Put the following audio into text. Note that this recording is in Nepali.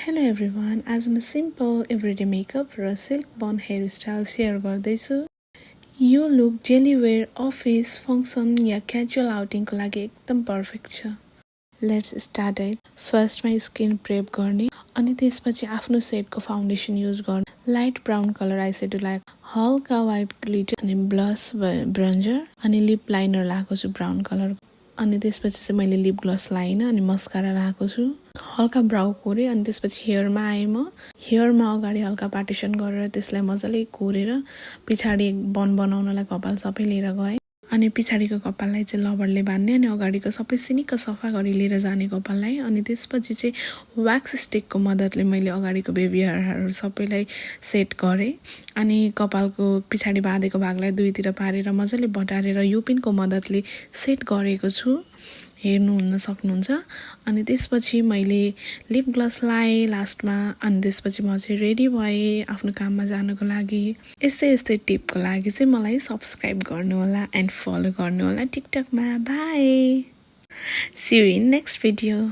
Hello everyone, आज म सिम्पल एभ्रिडे मेकअप र silk bun hair style share गर्दैछु। यो look daily wear, office, function या क्याजुअल आउटिङको लागि एकदम पर्फेक्ट छ। Let's start it. फर्स्टमा स्किन प्रेप गर्ने अनि त्यसपछि आफ्नो सेडको फाउन्डेसन युज गर्ने। लाइट ब्राउन कलर आइसेडो लाग, हल्का व्हाइट ग्लिटर अनि ब्लस ब्रन्जर अनि लिप लाइनर लगाएको छु ब्राउन कलर। अनि त्यसपछि चाहिँ मैले लिप ग्लस लाइन अनि मस्कारा लगाएको छु। हल्का ब्राउ कोरे अनि त्यसपछि हेयरमा आएँ म। हेयरमा अगाडि हल्का पार्टिसन गरेर त्यसलाई मजाले कोरेर पछाडि बन बनाउनलाई कपाल सबै लिएर गएँ। अनि पछाडिको कपाललाई चाहिँ लबरले बान्ने अनि अगाडिको सबै सिनिक्क सफा गरी लिएर जाने कपाललाई। अनि त्यसपछि चाहिँ व्याक्स स्टिकको मद्दतले मैले अगाडिको बेबी हेयरहरू सबैलाई सेट गरेँ। अनि कपालको पछाडि बाँधेको भागलाई दुईतिर पारेर मजाले बटारेर युपिनको मद्दतले सेट गरेको छु, हेर्नुहुन सक्नुहुन्छ। अनि त्यसपछि मैले लिप ग्लस लाएँ लास्टमा। अनि त्यसपछि म चाहिँ रेडी भएँ आफ्नो काममा जानको लागि। यस्तै टिपको लागि चाहिँ मलाई सब्सक्राइब गर्नुहोला एन्ड फलो गर्नुहोला टिकटकमा। Bye, see you in next video.